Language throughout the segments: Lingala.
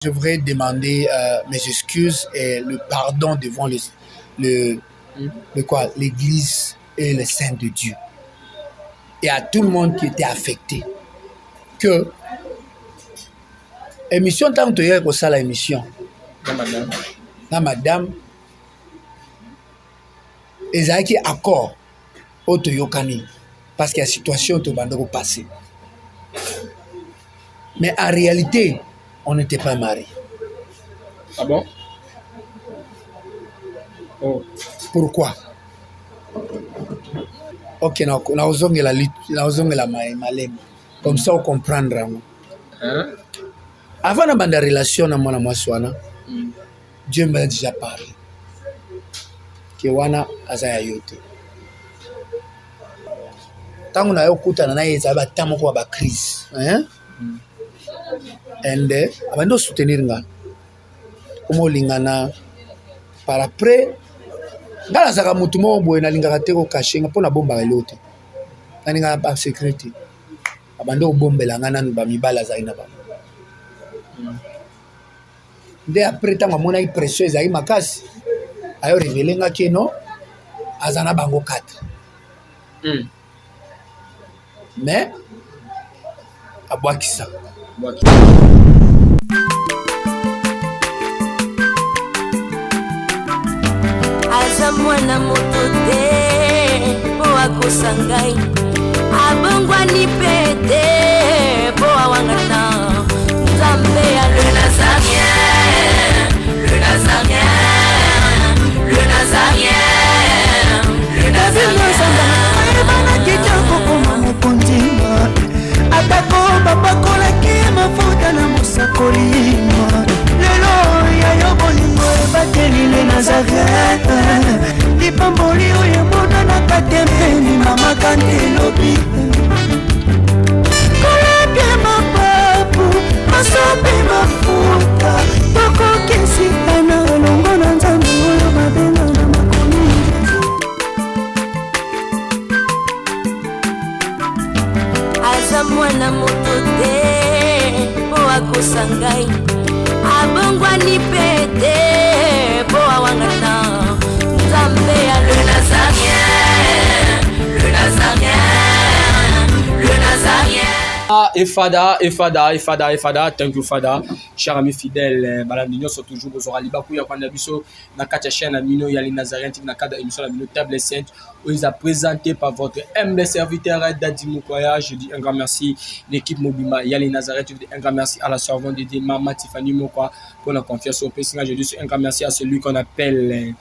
Je voudrais demander euh, mes excuses et le pardon devant le, le, le quoi, l'église et les saints de Dieu. Et à tout le monde qui était affecté. Que émission ntango toyaki kosala émission na madame ezalaki accord oyo toyokani parce que ya situation tobanda kopasse mais en réalité on n'était pas marié ah bon oh. Pourquoi ok nakozongela nakozongela malema comme ça ocomprendre yango hein? Avant na banda relation na mwana mwasi wana mm. Dieu m'a déjà parlé ke wana aza ya yo te ntango na yo okutana na ye ezali bata moko ya bacrise hein? mm. And eh, abandi osoutenir nga koma olingana par après nga nazalaka motu moko boye nalingaka te kokashe nga mpo nabombaka eloko te nalingaka basecret te abandi kobombela nga nanu bamibali azali na bango nde après ntango amonaki pression ezalaki makasi ayo revele nga ke no aza na bango 4 mm. mais abwakisa aza mwana moto te mpo akosa ngai abongwani mpe te mpo awangana nzambe ya le nazarien le nazarien le nazarien le nazarien ayebanaki te kokoma mokonzi atako bapakolaki mafuta na mosakoli lelo ya yo bolingo ebateli le nazareth lipamboli oyo emonanaka te mpe limamaka nde lobi kolapia mapapu masope mafuta tokokisikana elongo na nzambe oyo babenga na makomi. Aza mwana moto te mpo akosa ngai abongwani mpe te mpo awangana nzambe ya le nazarien le nazarien le nazarien. Ah, et Fada, et Fada, et Fada, et Fada, thank you Fada, cher ami fidèle, eh, balandi nyonso toujours bozwaka libaku ya kolanda biso na kati ya chaîne na bino ya les Nazaréens TV na cadre ya émission na bino Table Sainte oyo eza présenté par votre humble serviteur Dadi Mukwaya. Je dis un grand merci l'équipe mobimba ya les Nazaréens TV, un grand merci à la servante de Dieu Mama Tiffany Mokwa pour la confiance au Pessinga. Je dis un grand merci à celui qu'on appelle eh,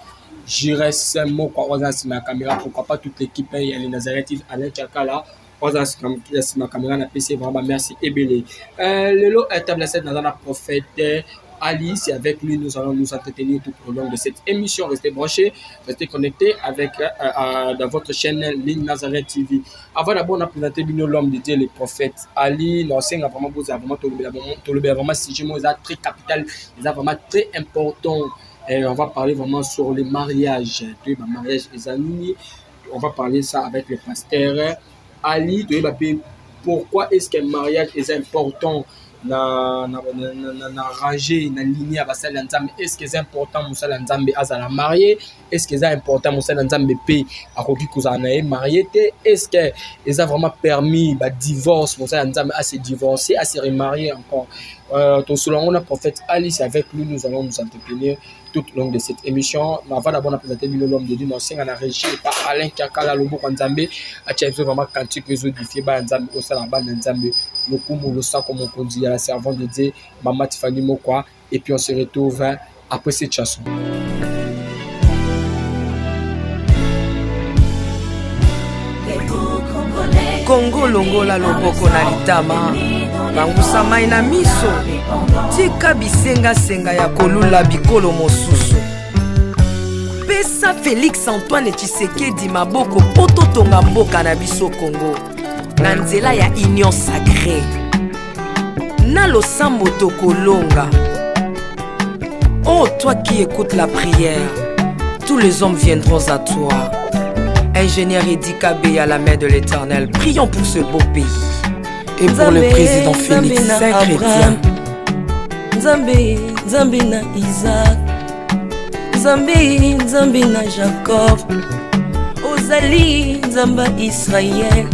Jires Mokwa oyo aza na nsima ya caméra, pourquoi pas toute l'équipe eh, ya les Nazaréens TV, Alain Chakala oyo aza na nsima ya caméra, napesi ye vraiment ba merci ebele. Euh, lelo euh, table 7 naza na prophète euh, Ali, c'est avec lui nous allons nous entretenir tout au long de cette émission. Restez branchés, restez connectés avec euh, euh, dans votre chaîne Ligne Nazareth TV. Avant d'abord, on a présenté bino l'homme de Dieu, le prophète Ali. Nous vraiment vous vraiment tolobela vraiment sujet moi très capital, c'est vraiment très important. Et on va parler vraiment sur les mariages. Bah, mariage les amis. On va parler ça avec le pasteur Ali. Toyeba pe pourquoi est-ce que mariage est important na, na, na, na, na, na ranger na lignée ya basali ya Nzambe. Est-ce que eza important mosali ya Nzambe azala marié? Est-ce que eza important mosali ya Nzambe pe akoki kozala na ye marié te? Est-ce que eza vraiment permis ba divorce, mosali ya Nzambe a se divorcer, a se remarier encore? Euh, tosolo yango na prophète Alice, avec lui nous allons nous entretenir tout au long de cette émission. Mais avant d'abord, on a présenté l'homme de Dieu, nous na régie par Alain Kiakala, loboko Nzambe, atia biso vraiment cantique ezo édifier ba Nzambe, osala ba Nzambe, lokumu losako mokonzi ya la servante de Dieu, Mama Tiffany Mokwa, et puis on se retrouve après cette chanson. Kongo longola loboko na litama, pangusa mai na miso, tika bisengasenga ya kolula bikolo mosusu. Pesa Félix Antoine Tshisekedi maboko mpo totonga mboka na biso Kongo na nzela ya Union Sacrée. Na losambo tokolonga. Oh, toi qui écoutes la prière, tous les hommes viendront à toi. Ingénieur Eddy Kabeya, la main de l'Éternel, prions pour ce beau pays. Et pour le président Félix, saint chrétien. Nzambe, Nzambe na Isaac, Nzambe, Nzambe na Jacob, ozali Nzambe ya Israël,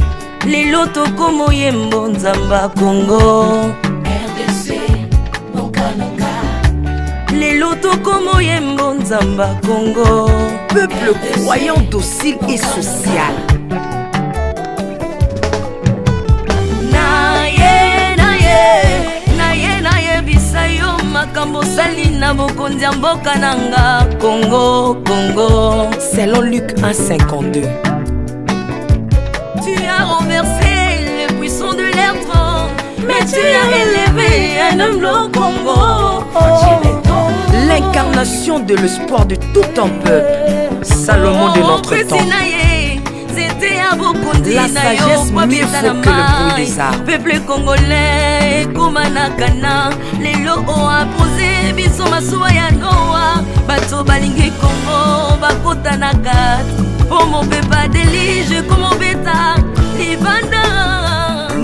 lelo tokomoyembo Nzambe ya Congo. RDC, mboka na nga. Lelo tokomoyembo Nzambe ya Congo. Peuple croyant, docile et social. Na ye, na ye, na ye, nayebisa yo makambo osali na bokonzi ya mboka na nga Congo, Congo. Selon Luc 1,52. Tu as renversé le puissant de l'air grand, mais tu as élevé un homme au Congo. L'incarnation de l'espoir de tout un peuple. Salomon de notre temps. La sagesse mieux vaut que le bruit des armes. Peuple congolais ekoma na kana lelo oapose biso masuwa ya Noa, bato balingi Kongo bakota na kati mpo mopepa delige komobeta libanda.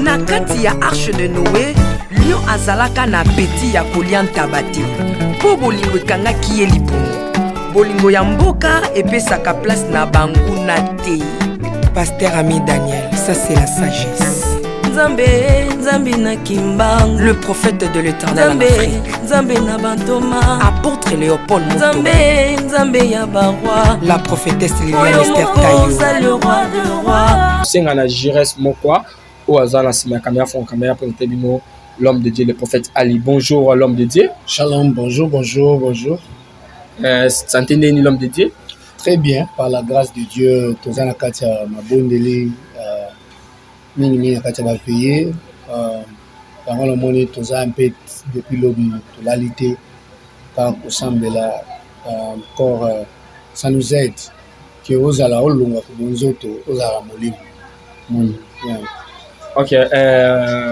Na kati ya arche de Noé, lion azalaka na appétit ya kolia ntaba te mpo bolingo ekangaki ye libumu. Bolingo ya mboka epesaka place na banguna te. Pasteur Ami Daniel, ça c'est la sagesse. Nzambe, Nzambe na Kimbangu, Le prophète de l'Éternel en Nzambe, Afrique. Nzambe na bantoma, Apôtre Léopold Moto. Nzambe, Nzambe ya baroi, La prophétesse Liliane oyo Esther moko Tayo. oza le roi de roi. Senga na Jires Mokwa oyo aza na nsima ya caméra, fond caméra, présente bino l'homme de Dieu, le prophète Ali. Bonjour l'homme de Dieu. Shalom, bonjour, bonjour, bonjour. Santé ndeni l'homme de Dieu? Très bien, par la grâce de Dieu, toza na kati ya mabondeli, mingi mingi na kati ya baveillée, yango namoni toza un peu depuis lobi tolali te kaka kosambela, encore, ça nous aide ke ozala olongwa bonzoto, ozala molimo moni, yeah. Ok,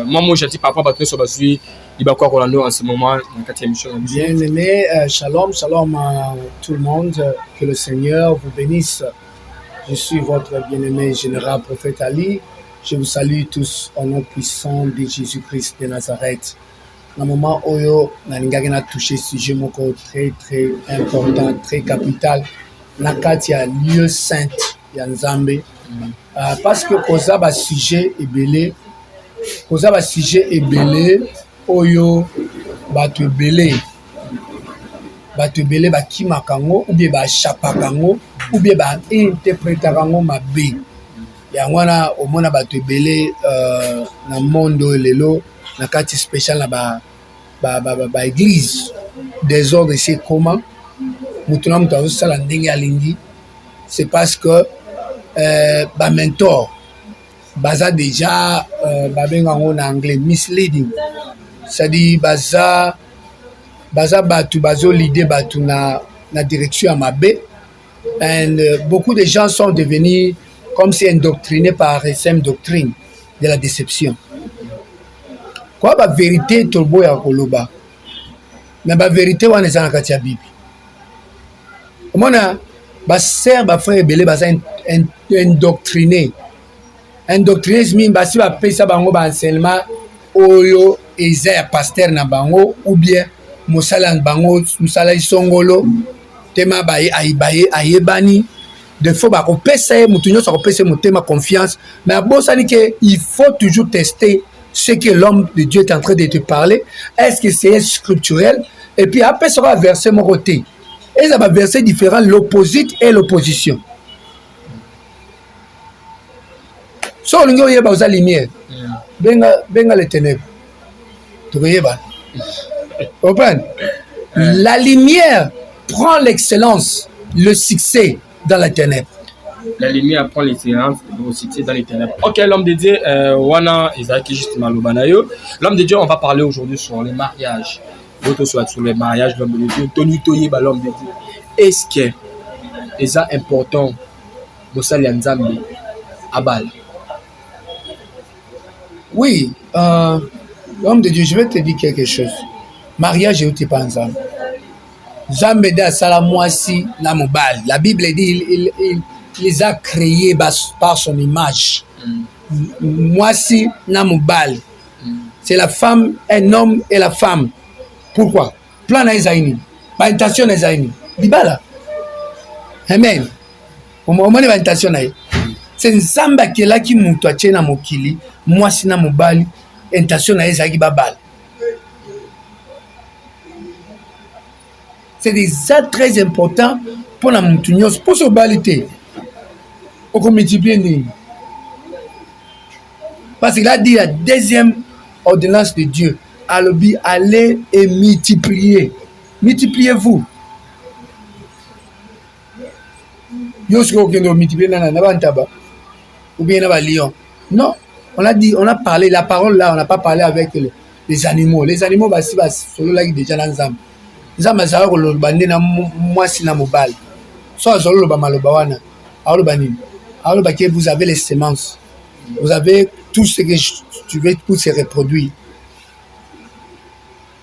moi j'ai dit papa bato nyonso bazwi libaku ya kolanda en ce moment na kati ya émission na biso. Bien aimé, shalom, shalom à tout le monde, que le Seigneur vous bénisse. Je suis votre bien-aimé général prophète Ali. Je vous salue tous au nom puissant de Jésus-Christ de Nazareth. Na moment oyo nalingaki na toucher sujet moko très très important, très capital na kati ya lieu saint ya Nzambe. Parce que koza ba sujet ebele, koza ba sujet ebele oyo bato ebele, bato ebele bakimaka yango ou bien bachapaka yango ou bien bainterprétaka yango mabe. Yango wana omona bato ebele na monde oyo lelo na kati spécial na ba église désordre esi ekoma, moto na moto azosala ndenge alingi. C'est parce que ba mentor baza déjà, babenga yango na anglais misleading, c'est-à-dire baza bato bazoleader bato na direction ya mabe, and beaucoup de gens sont devenus comme si indoctrinés par cette doctrine de la déception. Kwa ba vérité toboya koloba, mais ba vérité wana eza na kati ya Bible. Omona ba sœur, ba frère ebele baza indoctriné, indoctriné mingi, basi bapesa bango ba enseignement oyo eza ya pasteur na bango ou bien mosala na bango, mosala esongolo tema ayebani de fois bakopesa ye, motu nyonso akopesa ye motema, confiance, mais abosani ke il faut toujours tester ce que l'homme de Dieu est en train de te parler, est-ce que c'est scripturel? Et puis apesaka verset moko te, eza ba verset différent, l'opposite et l'opposition. So olingi oyeba oza lumière, benga, benga les ténèbres, tokoyeba. Comprendre, la lumière prend l'excellence, le succès dans la ténèbre. La lumière prend l'excellence, le succès dans les ténèbres. Ok, l'homme de Dieu, wana ezalaki juste maloba na yo. L'homme de Dieu, on va parler aujourd'hui sur les mariages. D'autres soit sur les mariages, l'homme de Dieu. Tony Toyeba, l'homme de Dieu. Est-ce que c'est important mosali ya Nzambe abala? Oui, l'homme de Dieu, je vais te dire quelque chose. Mariage euti pa Nzambe. Nzambe nde asala mwasi na mobali. La Bible dit il les a créés par son image. Mwasi na mobali. C'est la femme, un homme et la femme. Pourquoi? Plan na ye ezali nini? Ba intention na ezali nini? Libala. Amen. Omoni ba intention na ye. Se Nzambe akelaki moto, atie na mokili mwasi na mobali, intention na ye ezalaki babala. C'est déjà très important mpona motu nyonso. Mposo obali te, okomultiplie nini? Parce qu'il a dit, la deuxième ordonnance de Dieu, alobi: allez et multipliez, multipliez-vous. Yo sikoyo okende omultiplie nana na bantaba ou bien na balion? Non, on a dit, on a parlé la parole là, on n'a pas parlé avec les animaux. Les animaux basi basololaki déjà na Nzambe. Nzambe azalaka koloba nde na mwasi na mobali. So azoloba maloba wana, aoloba nini? Aoloba ke vous avez les semences, vous avez tout ce que tu veux pour se reproduire.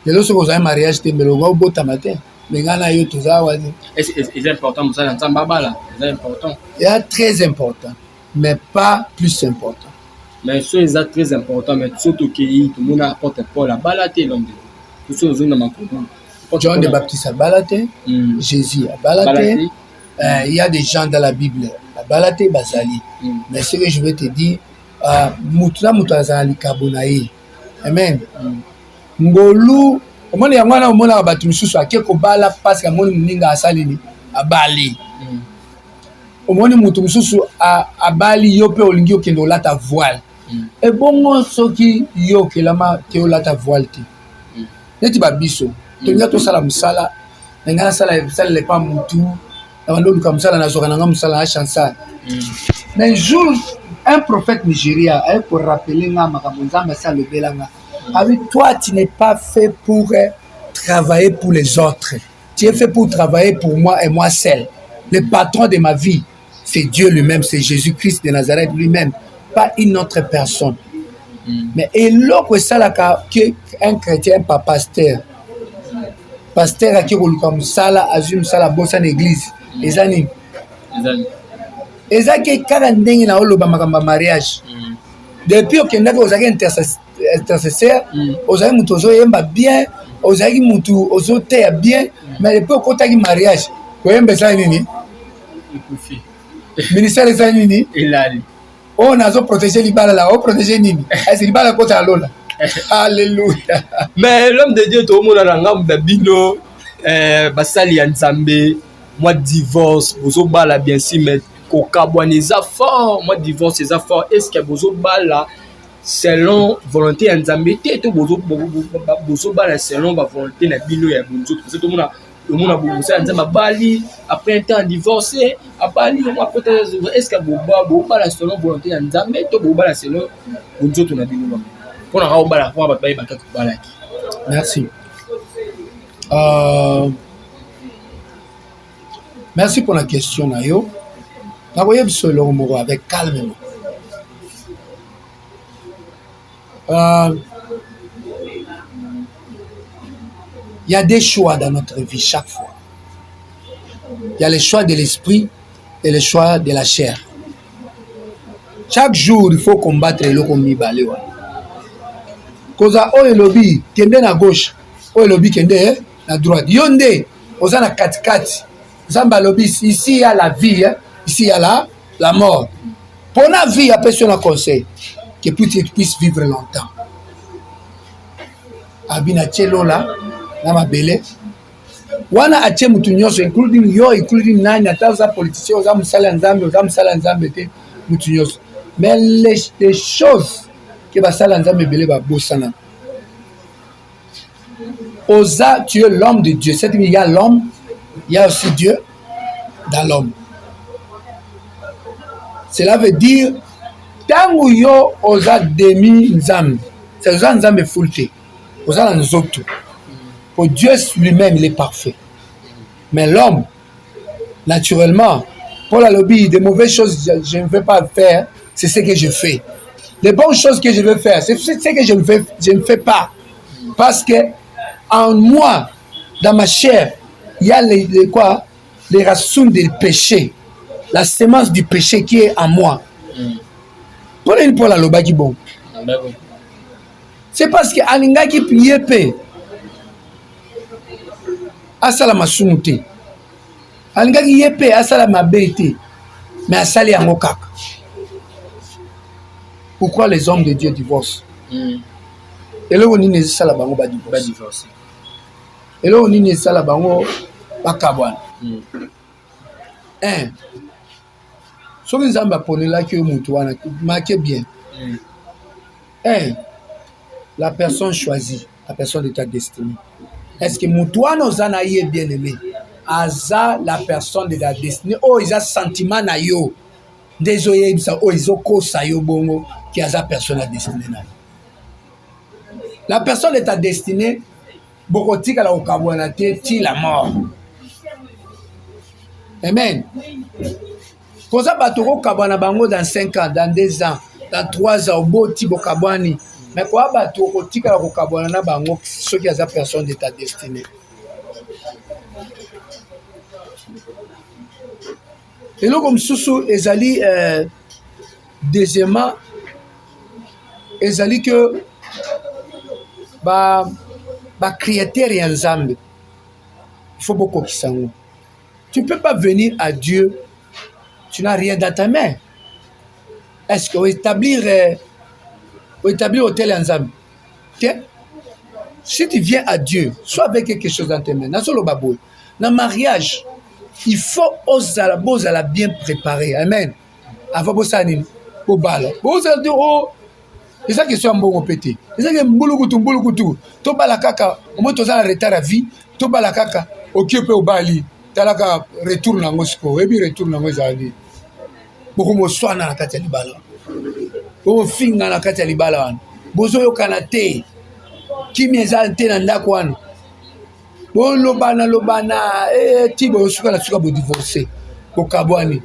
Lelo soki ozali mariage te, mbele oka obotama te. Me ngai na yo toza awa te. Eza important mosala ya Nzambe abala, eza important? Eza très important, mais pas plus important. Mais so eza très important, mais so tokei tomona apôtre Paul abala te, l'homme de Dieu. So ozongi na makolo. John de Baptiste abala te. Jésus abala te. Il y a des gens dans la Bible abala te, bazali. Mais ce que je veux te dire, mutu na mutu azala likabo na ye. Amen. Ngolu omoni yango wana, omonaka bato misusu ake kobala parce que amoni moninga asalini, abali. Omoni motu mosusu abali, yo mpe olingi okende olata voile. Ebongo soki yo okelama te olata voile te? Neti babiso tolinga tosala mosala na ngai, nasala salela epa mutu na bando oluka mosala, nazwaka na ngai mosala na chansar. Mais jour un prophète nigéria aye korappeler nga makambo Nzambe asi alobela nga, abi: toi, tu n'es pas fait pour travailler pour les autres, tu es fait pour travailler pour moi et moi seul. Le patron de ma vie, c'est Dieu lui-même, c'est Jésus-Christ de Nazareth lui-même, pas une autre personne. Mais eloko esalaka ke un chrétien, un pasteur, pasteur ake koluka mosala, azwi mosala, abosana église, eza nini? Eza ke kaka ndenge na oloba makambo ya mariage. Depuis okendaki, ozalaki intercesseur, ozalaki motu ozoyemba bien, ozalaki motu ozoteya bien. Mais depuis okotaki mariage, koyemba esali nini? Ministère esali nini? Elali. Oyo nazoprotéger libala la, oprotéger nini? Ese libala ekota ya lola? Alléluia. Mais l'homme de Dieu, toomona na ngambu na bino, basali ya Nzambe, mwa divorce, bozobala bien sûr, mais kokabwana eza fort, mwa divorce eza fort. Est ce que bozobala selon volonté ya Nzambe te, to bozobala selon bavolonté na bino ya bonzoto? Parce tomona, omona mosala Nzambe abali, après un temps divorce, abali après. Est ce que bobala selon volonté ya Nzambe, to bobala selon bonzoto na bino? Mpona ka obala mpona bato bayeba kaka obalaki. Merci. Merci pour la question na yo. Nakoyebisa eloko moko avec calmement. Il y a des choix dans notre vie chaque fois. Il y a le choix de l'esprit et le choix de la chair. Chaque jour, il faut combattre eloko mibale wana. Koza oyo elobi kende na gauche, oyo elobi kende na droite. Yo nde oza na katikati. Nzambe alobi: ici il y a la vie, hein? Ici il y a la mort. Mpona vie, apesi yo na conseil que puis tu puisses vivre longtemps. Abi na tie lola na mabele wana, atie mutu nyonso, including yo, including nani, ata oza politicien, oza mosali ya Nzambe, oza mosali ya Nzambe te, mutu nyonso. Mais les choses ke basali ya Nzambe ebele babosana, oza, tu es l'homme de Dieu. C'est-à-dire, il y a l'homme, il y a aussi Dieu dans l'homme. Cela veut dire, ntango yo oza demi Nzambe, c'est oza Nzambe full te, oza na nzoto. Po Dieu lui-même, il est parfait, mais l'homme, naturellement, Paul alobi: de mauvaises choses je ne veux pas faire, c'est ce que je fais. Les bonnes choses que je veux faire, c'est ce que je ne fais pas, parce que en moi, dans ma chair, il y a les quoi, les racines du péché, la semence du péché qui est en moi. Mpona nini Paul alobaki bon? C'est parce que alingaki ye mpe. asala masumu te, alingaki ye mpe asala mabe te, mais asali yango kaka. Pourquoi les hommes de Dieu divorcent? Eloko nini ezosala bango badivorce? Eloko nini esala bango bakabwana? Un, soki Nzambe aponelaki yo motu wana, make bien. Un, la personne choisie, la personne de ta destinée, est-ce que motu wana oza na ye, bien aimé, aza la personne de ta destinée? Oyo eza sentiment na yo nde ezoyebisa, oyo ezokosa yo bongo ki aza personne ya destinée na yo. La personne de ta destinée, bokotikala kokabwana te ti la mort. Amen. Koza bato okokabwana bango dans 5 ans, dans 2 ans, dans 3 ans, oboti, bokabwani. Mais koya bato okotikala kokabwana na bango soki aza personne de ta destinée. Eloko mosusu ezali, deuxièmement, ezali ke bacritère ya Nzambe, il faut bokokisa yango. Tu ne peux pas venir à Dieu, tu n'as rien dans ta main. Est-ce que établir autel ya Nzambe te? Si tu viens à Dieu, sois avec quelque chose dans tes mains. Nazoloba boye, na mariage, il faut ozala, bozala bien préparé. Amen. Avant bosala nini, bobala, bozala te. O eza question ya mbongo mpe te, ezaki mbulukutu mbulukutu, tobala kaka, omoi toza na retard ya vie, tobala kaka. Okie mpe obali, talaka retour na yango sikoyo, oyebi retour na yango ezali bokomoswana na kati ya libala, bokofinga na kati ya libala wana, bozoyokana te, kimia eza te na ndako wana, bolobana lobana, ti bosuka na suka bodivorce, bokabwani.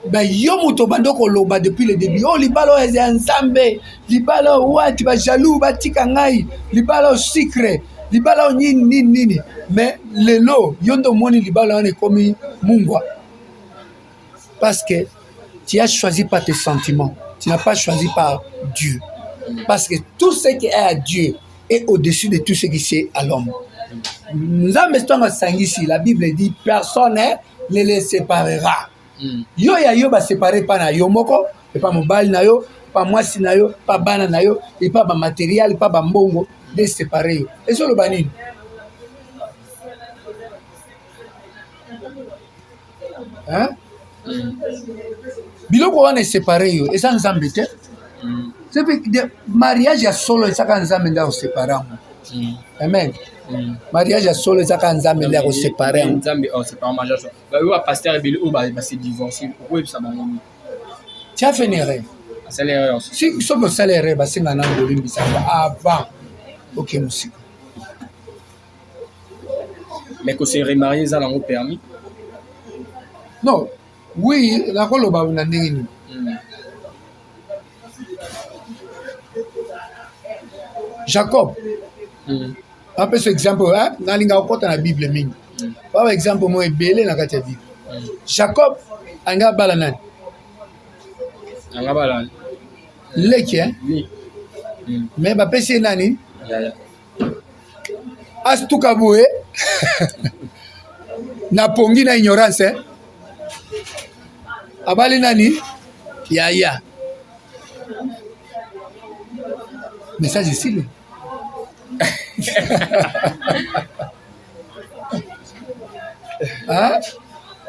Ba yo moto obanda koloba depuis le début: "Oyo libala oyo eza ya Nzambe, libala oyo wati bajaloux batika ngai, libala oyo sucre, libala oyo nini nini nini." Mais lelo yo nde omoni libala wana ekomi mungwa, parce que tu as choisi par tes sentiments, tu n'as pas choisi par Dieu, parce que tout ce qui est à Dieu est au-dessus de tout ce qui est à l'homme. Nzambe ntango asangisi, la Bible dit, personne ne les séparera. Yo ya yo basépare epa na yo moko, epa mobali na yo, epa mwasi na yo, epa bana na yo, epa bamatériel, epa bambongo nde sépare yo. Ezoloba nini, hein? Biloko wana esépare yo, eza Nzambe te. Mariage ya solo ezaka Nzambe nde akosépare yango. Amen. Mariage ya solo ezaka Nzambe nde akosépare yango. Nzambe osépare mariage. Oyo bapasteur ebele oyo base divorce, okoyebisa bango nini? Tu as fait une erreur. Asali erreur. Si soki osala erreur, basenga nano bolimbisa avant oke mosika. Mais kose remarier eza nango permis? Non, oui, nakoloba na ndenge nini? Jacob, apesa exemple. Nalingaka kokɔta na Bible mingi. Baba exemple mo ebele na kati ya Bible. Jacob alingi abala nani? Anga bala leki, eh? Mais bapesi ye nani? Yaya. Asituka boye na pongi na ignorance, eh? Abali nani? Yaya. Message esili. Hein?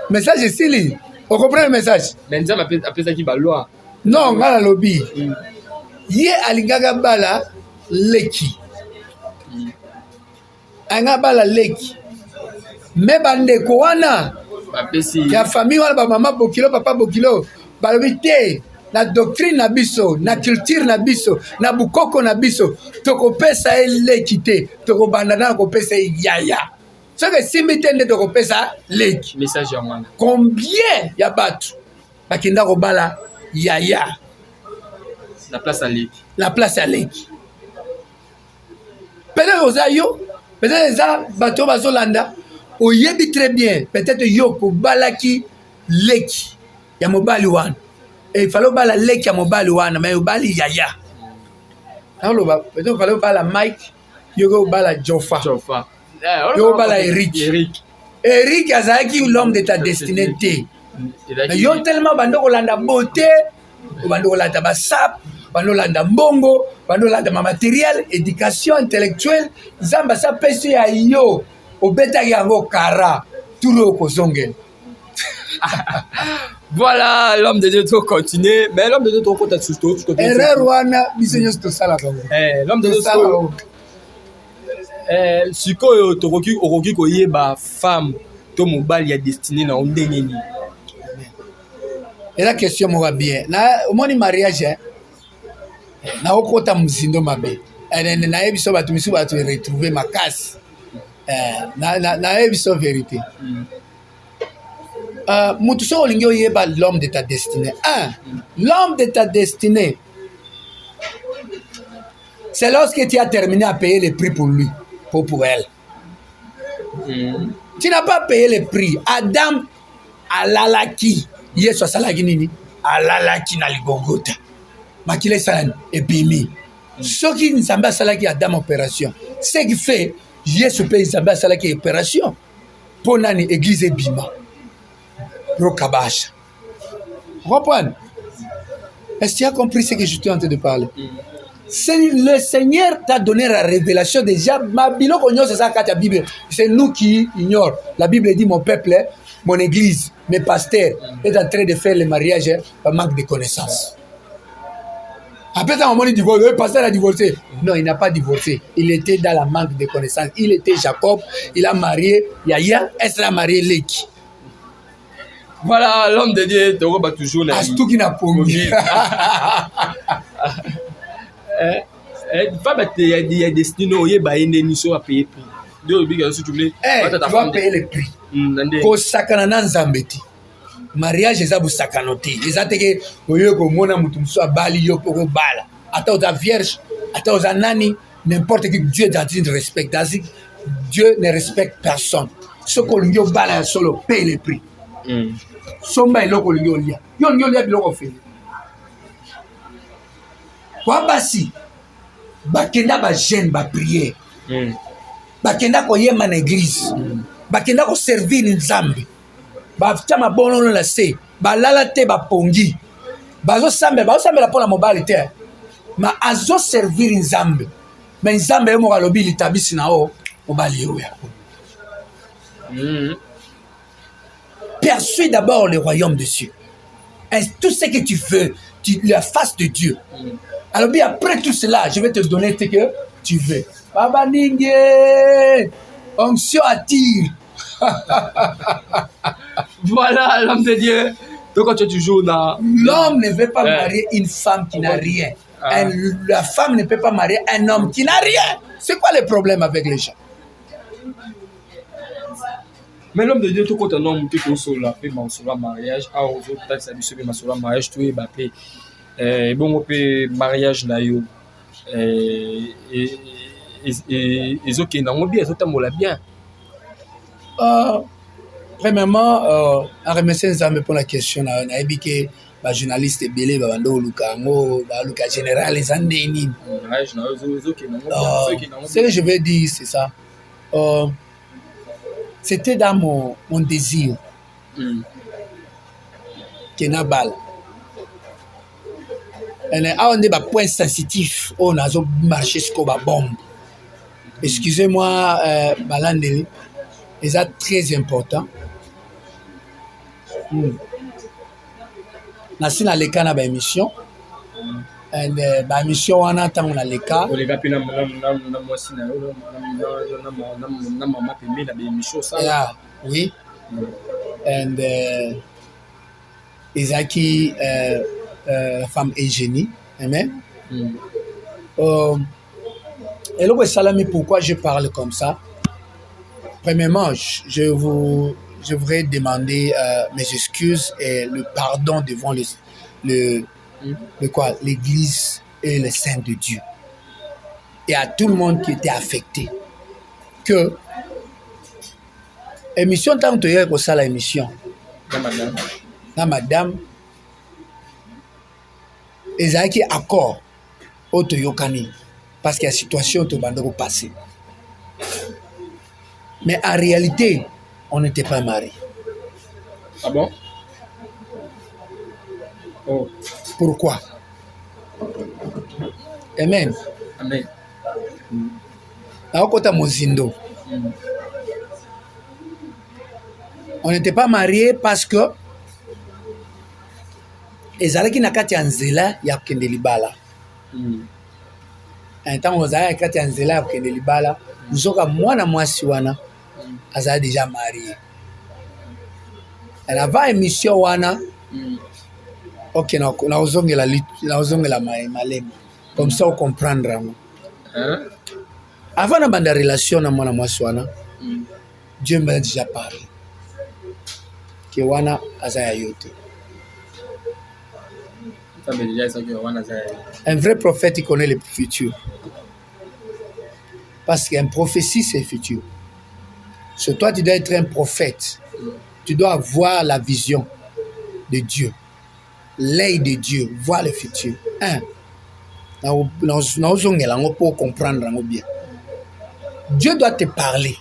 Message esili, ocomprendre message? Mais Nzambe apesaki baloi. Non, ngai nalobi, ye alingaka bala leki, alinga bala leki, me bandeko wana bapesi ya famille wana, bamama bokilo, papa bokilo, balobi te, na doctrine na biso, na culture na biso, na bukoko na biso, tokopesa ye leki te, tokobanda na kopesa ye yaya, soki esimbi te nde tokopesa leki. Message yango wana. Combien ya bato bakenda kobala yaya na place ya leki? Na place ya leki. Peut-être oza yo, peut-être eza bato oyo bazolanda, oyebi très bien, peut-être yo kobalaki leki ya mobali wana, il fallait obala leki ya mobali wana, mais obali yaya. Nakoloba, peut-être fallait obala Mike, yo ke obala Jofa. Jofa. Eh, Yo obala Eric. Eric. Eric azalaki l'homme de ta destinée te. Mais yo tellement bando kolanda beauté, bando kolanda basap, bando kolanda mbongo, bando kolanda ma matériel, éducation intellectuelle, Nzambe asapesi ya yo obetaki yango kara turo okozongela. Voilà, l'homme de Dieu, tu continuer. Mais l'homme de Dieu, tu comptes sur tout. Erreur wana biso nyonso tosalaka yango. Eh, l'homme de Dieu, Tosalaka yango. Eh, sikoyo tokoki okoki koyeba femme to mobali ya destinée na yo ndenge nini? Eza question moko ya bien. Na omoni mariage eh? Nakokota mozindo mabe. Eh, nayebi so bato misusu bato retrouver makasi. Eh, nayebi so vérité. Mutu soki olingi oyeba l'homme de ta destinée. Un, l'homme de ta destinée, c'est lorsque tu as terminé à payer le prix pour lui, pour elle. Tu n'as pas payé le prix. Adam alalaki. Yesu asalaki nini? Alalaki na ligongota. Makila esalani ebimi. Soki Nzambe asalaki Adam opération, ce qui fait Yesu mpe Nzambe asalaki opération mpo nani église ebima. Rokabasha. Comprendre? Est-ce que tu as compris ce que je suis en train de parler? C'est le Seigneur t'a donné la révélation déjà. Ma biloko nyonso eza kati ya Bible. C'est nous qui ignorons. La Bible dit mon peuple, mon église, mes pasteurs est en train de faire le mariage par manque de connaissances. Après ça, on dit divorce. Le pasteur a divorcé. Non, il n'a pas divorcé. Il était dans la manque de connaissances. Il était Jacob. Il a marié Yaya. Elle a marié Leki. Voilà, l'homme de Dieu, Toroba toujours. Astuki na pongi. Femme ya destinée oyeba ye ndeni so apaye prix. Nde olobi ka so tu voulais. Eh, tu vas payer le prix. Kosakana na Nzambe te. Mariage eza bosakano te. Eza te ke oye komona moto mosusu abali yo mpo kobala. Ata oza vierge, ata oza nani, n'importe qui, Dieu dans une respecte. Dans une, Dieu ne respecte personne. Soki olingi obala ya solo, paye le prix. Somba eloko olingi olia. Yo olingi olia biloko ofele. Kwa basi bakenda ba jeune ba prière. Bakenda koyemba na église. Bakenda koservir Nzambe. Batia mabonono na se, balala te bapongi. Bazosambela, bazosambela mpona mobali te. Ma azoservir Nzambe. Mais Nzambe ye moko alobi litabisi na o mobali ye oyo. Perçois d'abord le royaume de Dieu. Et tout ce que tu veux, tu, la face de Dieu. Alors bien après tout cela, je vais te donner ce que tu veux. Baba Ningue, onction attire. Voilà l'homme de Dieu. Donc quand tu es toujours dans... L'homme ne veut pas marier une femme qui n'a rien. Ah. La femme ne peut pas marier un homme qui n'a rien. C'est quoi le problème avec les gens? Mais l'homme de Dieu, tout compte un homme qui est sur la paix, sur le mariage, ah, aux autres, peut-être ça lui sur le mariage, tout est bappé. Bon, on peut mariage na yo. Et ok, non, bien, tout le bien. Premièrement, à remercier Nzambe pour la question. On a dit que ba journaliste ebele ba bando luka yango, ba luka général eza ndeni. Mariage na yo, ezo ke nango bien, ezo ke nango Ce que je veux dire, c'est ça. C'était dans mon désir. Que nabala. Ene, awa nde ba point sensitif oyo nazo marcher sikoyo ba bombe. Excusez-moi, balandeli, eza très important. Nasi naleka na ba émission. And ba émission wana ntango naleka. Oleka mpe na mwasi na yo, na mama pembeni na ba émission osala. Yeah, oui. And ezalaki la femme Eugénie. Amen. Eloko esalami, pourquoi je parle comme ça? Premièrement, je voudrais demander mes excuses et le pardon devant l'église et les saints de Dieu. Et à tout le monde qui était affecté. Que émission tant que tu as la émission. Na madame. Na madame. Ezalaki accord oyo toyokani parce que la situation tobanda kopasser. Mais en réalité, on n'était pas mariés. Ah bon? Oh. Pourquoi? Amen. Amen. Nakokota mozindo. On n'était pas mariés parce que ezalaki na kati ya nzela ya kokende libala. Ntango ozalaki na kati ya nzela ya kokende libala, nzoka mwana mwasi wana azali déjà marié. Avant émission wana, ok, nakozongela malema comme ça ocomprendre yango. Avant na banda relation na mwana mwasi wana, Dieu m'a déjà parlé ke wana aza ya yo te. Un vrai prophète, il connaît le futur, parce qu'un prophétie, c'est le futur. Sur toi, tu dois être un prophète, tu dois avoir la vision de Dieu, l'œil de Dieu, voir le futur. Un naozongela yango mpo comprendre yango bien. Dieu doit te parler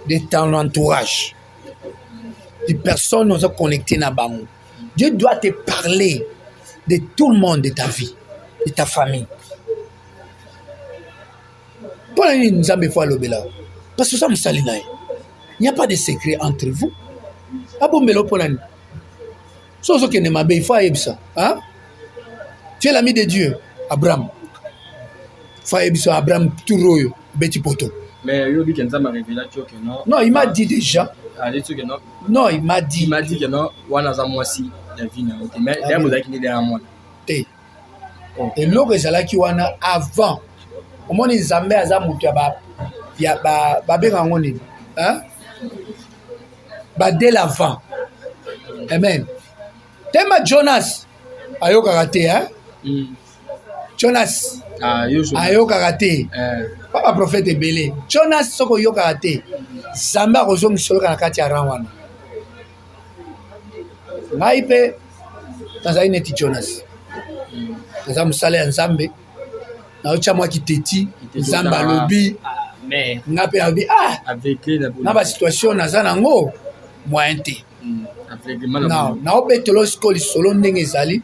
de ton entourage, de personnes oza connecté na bango. Dieu doit te parler de tout le monde, de ta vie, de ta famille. Mpo na nini Nzambe fo alobela? Parce que oza mosali na ye. Il n'y a pas de secret entre vous. Abombela mpo na nini? So ozokende mabe, il faut ayebisa, hein? Tu es l'ami de Dieu. Abraham, faut ayebisa Abraham tour oyo obeti poto. Mais yo obi ke Nzambe arevelaki yo ke non? Non, il m'a dit déjà. Aleti ke non? Non, il m'a dit. Il m'a dit ke non, wana aza mwasi ya vie na yo te, mais d'ailleurs bozalaki nde ya mwana. Te. Eloko ezalaki wana avant, omoni, Nzambe aza moto ya ba babenga yango nini, hein? Ba dès l'avant. Amen. Tema Jonas ayokaka te, hein? Jonas. Ah, yo Jonas. Ayokaka te. Pa baprofete ebele. Jonas, soki oyokaka te, Nzambe akozongisa oyoka na kati ya rang wana. Ngai mpe nazali neti Jonas, naza mosala ya Nzambe, naotya mwa kiteti. Nzambe alobi, mais nga mpe nalobi ah aveuglé na na basituation naza nango, moyen te. Aveuglement na Na naobetela sikoyo lisolo ndenge ezali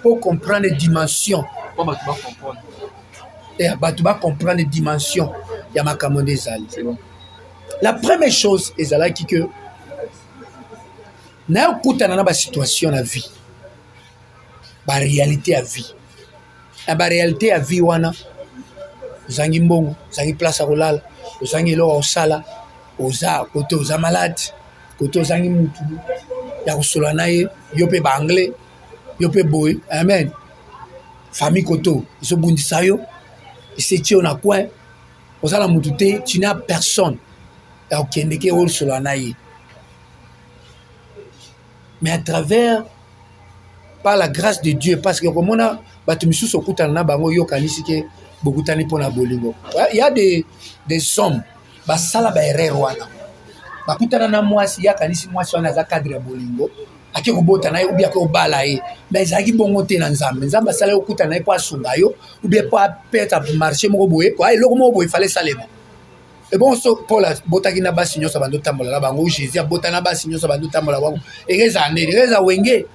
mpo comprendre dimension. Po bato bacomprendre. Ya bato bacomprendre dimension ya makambo nde ezali. C'est bon. La première chose ezalaki ke nayokutana na basituation na vie, baréalité ya vie. Na baréalité ya vie wana, ozangi mbongo, ozangi place ya kolala, ozangi eloko ya kosala, oza kote, oza malade kote, ozangi mutu ya kosolola na ye, yo mpe baanglais, yo mpe boye. Amen. Famille koto ezobundisa yo, esetie yo na coin, oza na mutu te, tu n'as personne ya kokende ke osolola na ye. Mais à travers, par la grâce de Dieu, parce que komona bato misusu okutana na bango, yokanisi ke bokutani mpona bolingo. Il y a des hommes basala baerreur wana, bakutana na mwasi, ye akanisi mwasi wana aza cadre ya bolingo, ake kobota na ye ou bien ake kobala ye. Mais ezalaki bongo te na Nzambe. Nzambe asala ye okutana na ye mpo asunga yo ou bien mpo apeta marché moko boye, kwa eloko moko boye fale esalema. Ebongo so Paul abotaki na basi nyonso bando otambola na bango, Jésus abota na basi nyonso bando otambola bango, eke ezala ndeni? Eke eza wenge.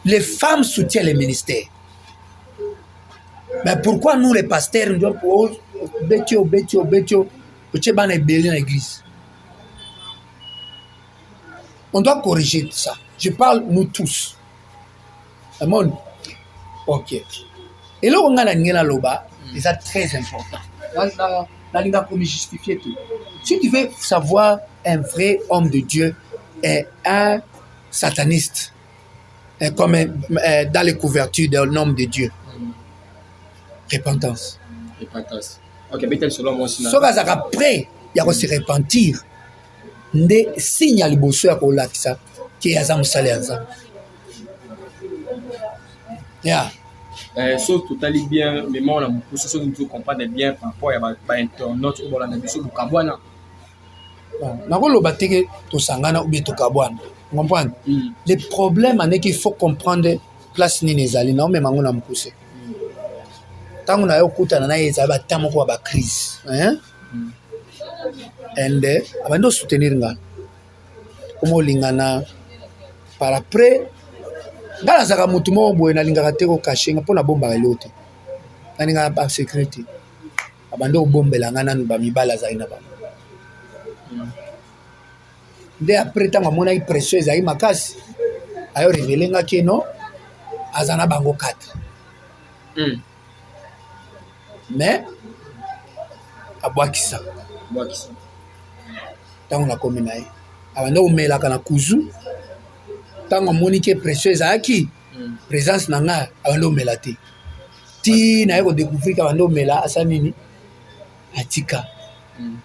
Les femmes soutiennent les ministères, mais pourquoi nous les pasteurs, nous obeti, obeti, obeti, otie bana ebele na église? On doit corriger ça. Je parle nous tous. Amoni, ok, eloko ngai nalingi naloba eza très important. Nalinga komi justifier te. Si tu veux savoir un vrai homme de Dieu est un sataniste et comme dans les couvertures d'un homme de Dieu, repentance. Repentance, ok, beta lisolo ya mwasi na Soki azalaka prêt ya kose repentir, nde signe ya liboso ya kolakisa ke aza mosali ya Nzambe ya. So totali bien mema na mokusu, soki motu comprendre bien par rapport ya bainternaute oyo bolanda biso, bokabwana? Bon, nakoloba te ke tosangana ou bien tokabwana, comprendre? Le problème aneki, il faut comprendre place nini ezali. Naomema yango na mokuse. Ntango na yo okutana na ye, ezali bata moko ya bacrise, hein? And abandi osoutenir nga, koma olingana. Par après, nga nazalaka motu moko boye, nalingaka te kocacher nga mpo nabombaka eloko te, nalingaka basecret te. Abandi kobombela nga nanu bamibali azali na bango. Nde après, ntango amonaki pression ezalaki makasi, ayo révéler nga ke non, aza na bango 4. Mais abwakisa. Bwakisa. Ntango nakomi na ye, abandi komelaka na kuzu. Ntango amoni ke pression ezalaki, présence na ngai, abandi komela te. Ti naye kodécouvrir ke abandi komela, asa nini, atika.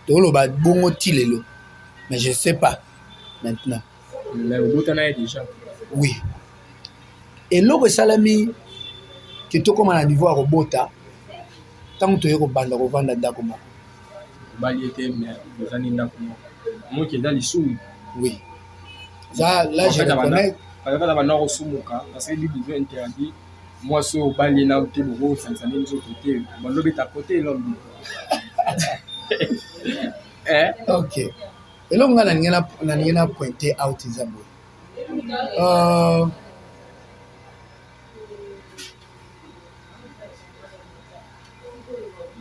Toloba bongo ti lelo, mais je sais pas maintenant. Mais obotana ye déjà? Oui, eloko esalami ke tokóma na niveau ya kobota, ntango toye kobanda kovanda ndako moko. Obali ye te, mais bozani ndako moko, moki eza lisumu. Oui, ça là, je reconnais. Kaka banda kosumuka, parce que Bible ezo interdit mwasi oyo obali ye nanu te, bokosangisa nde nzoto te, bando obeta kote elombi. Ok, eloko ngai nalingi na pointe out eza boye.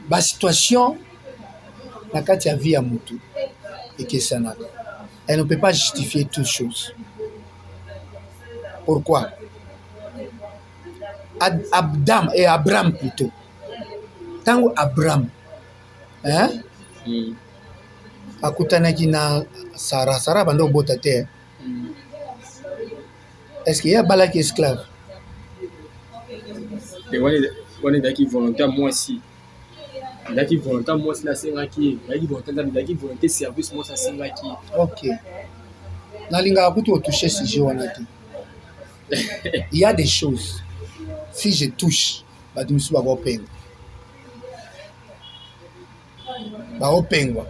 Basituation na kati ya vie ya motu ekesanaka. Elle ne peut pas justifier toutes choses. Pourquoi Ad, Adam et Abraham plutôt, ntango Abraham, hein? Akutanaki na Sara, Sara abanda kobota te. Est ce que ye abalaki esclave? Wana ezalaki volonté ya mwasi, ezalaki volonté ya mwasi nasengaki ye, ezalaki volonté Nzambe, ezalaki volonté service mwasi asengaki ye. Ok, nalingaka kutu kotouche sujet wana te. Il y a des choses, si je touche, bato mosusu bakopengwa, bakopengwa.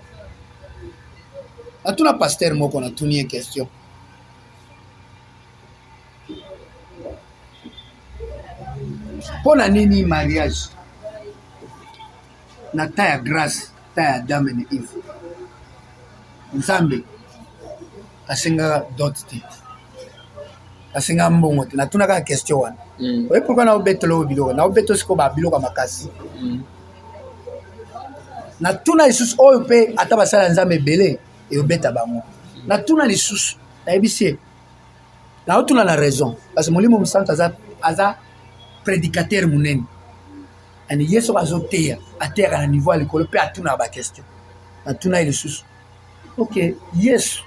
Natuna pasteur moko, natuni ye question: mpo na nini mariage na temps ya grâce, temps ya Adam et Eve, Nzambe asengaka dot te, asengaka mbongo te? Natuna kaka question wana. Oye, pourquoi naobetela oyo biloko, naobeta sikoyo babiloko ya makasi? Natuna lisusu oyo mpe, ata basala ya Nzambe ebele eyobeta bango. Natuna lisusu, nayebisi ye, naotuna na raison, parce que Molimo Mosantu aza prédicateur monene. Yani ye soki azoteya, ateyaka na niveau ya likolo mpe atunaka baquestion. Natuna ye lisusu: ok, Yesu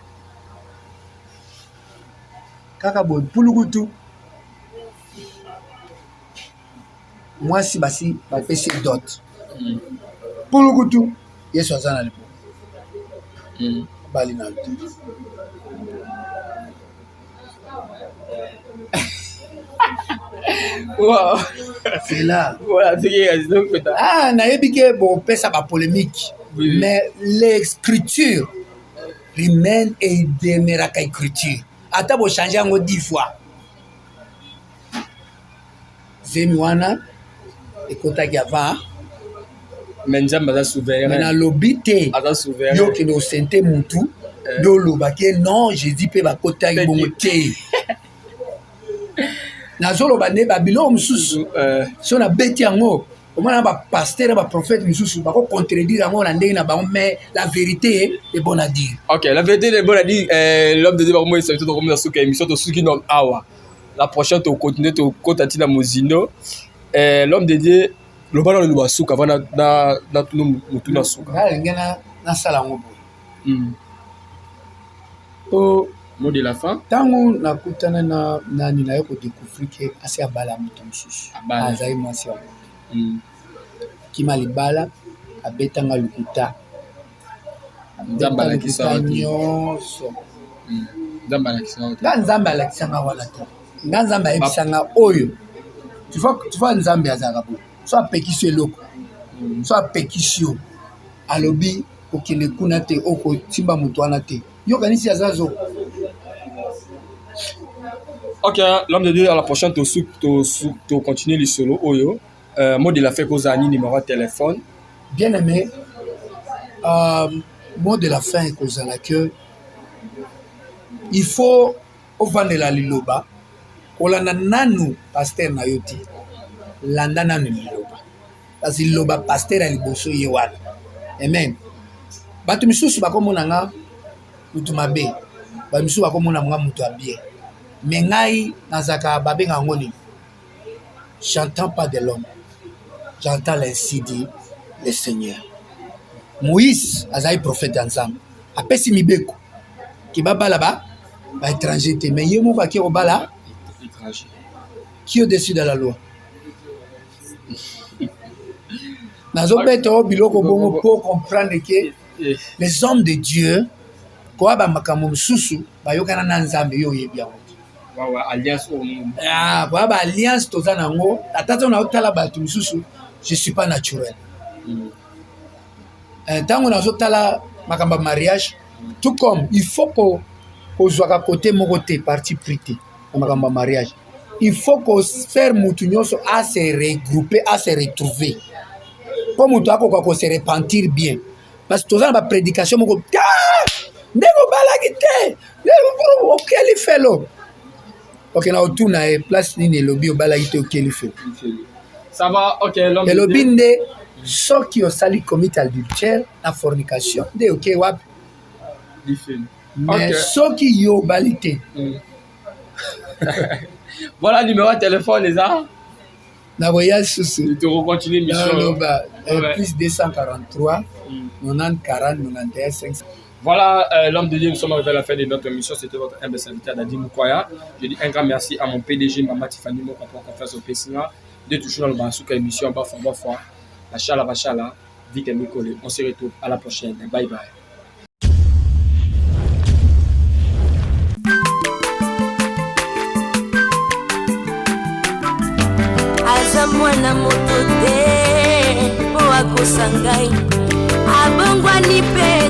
kaka boye, pulukutu, mwasi basi bapesi dot, pulukutu, Yesu aza na libumu, bali na te. C'est là. Voilà, c'est ah, nayebi ke bopesa bapolémique, mais l'écriture remain et demeuraka écriture, ata bochange yango 10 fois. Zemi wana ekotaki avant. Mais Nzambe aza souverain. Mais nalobi te. Aza souverain. Yo okende osente mutu nde olobaki non, Jésus mpe bakotaki bongo te. Nazoloba nde babiloko mosusu, so nabeti yango, omona bapasteur na baprophète mosusu bakocontredire yango na ndenge na bango, mais la vérité est bonne à dire. Ok, la vérité est bonne à dire. L'homme de Dieu, bakomoyesa biso, tokomona suka émission, tosuki non awa. La prochaine tokontinue, tokota ntina mozindo. L'homme de Dieu, loba nano liloba suka avant na tunu motu na suka. Nalingi nasala yango boye. Po mot de la fin. Ntango nakutana na nani, naye kodécouvrir ke asi abala moto mosusu, azali mwasi yango. Kima libala, abetanga lokuta. Nzambe alakisa. Nyonso. Nzambe alakisa. Nga Nzambe alakisanga wana te. Nga Nzambe ayebisanga oyo. Tu vois, Nzambe azalaka boye: so apekisi eloko, so apekisi yo, alobi kokende kuna te, okotimba moto wana te, yokanisi aza zo. Ok, l'homme de Dieu, à la prochaine, to continue lisolo oyo. Mot de la fin kozala nini, numéro ya téléphone? Bien aimé. Mot de la fin ekozala que il faut ovandela liloba, kolanda nanu pasteur na yo te, landa nanu liloba, kasi liloba pasteur ya liboso ye wana. Amen. Bato misusu bakomona nga mutu mabe, bato misusu bakomona nga mutu ya bien, mais ngai nazalaka, babenga yango nini, j'entends pas de l'homme, j'entends l'ainsi dit le Seigneur. Moïse azali prophète ya Nzambe, apesi mibeko ke babala ba ba étranger te, mais ye moko ake kobala étranger. Qui au-dessus de la loi? Nazobeta oyo biloko bongo po comprendre que les hommes de Dieu koya ba makambo mosusu bayokana na Nzambe, yo oyebi yango te. Alliance oyo. Ah, koya ba alliance toza nango, ata ntango naotala bato mosusu, je suis pas naturel. Ntango nazotala makambo ya mariage, tout comme il faut ko kozwaka côté moko te, parti pris te na makambo ya mariage, il faut kofaire mutu nyonso a se regrouper, a se retrouver, mpo moto akoka ko se repentir bien, parce que toza na baprédication moko ndenge obalaki te, okeli felo, okenda kotuna ye place nini elobi obalaki te, okeli felo. Ça va, ok, l'homme de Elobi Dieu. Nde soki osali commit adultère na fornication nde oke wapi? Lifelo. Mais Ok. soki yo obali te. Voilà, numéro de téléphone, les arts. Nakoya susu. Tu continuer mission. Naloba Ouais. plus 243 90 40 91 5. Voilà, l'homme de Dieu, nous sommes arrivés à la fin de notre émission. C'était votre humble serviteur Dadi Moukoya. Je dis un grand merci à mon PDG, Mama Tiffany Moko, pour confiance au Pessina. De toujours dans le Basuka émission, Bafwa Bafwa, Bachala Bachala, Vite Mikole. On se retrouve à la prochaine. Bye bye. Aza mwana moto te mpo akosa ngai, abongwani mpe.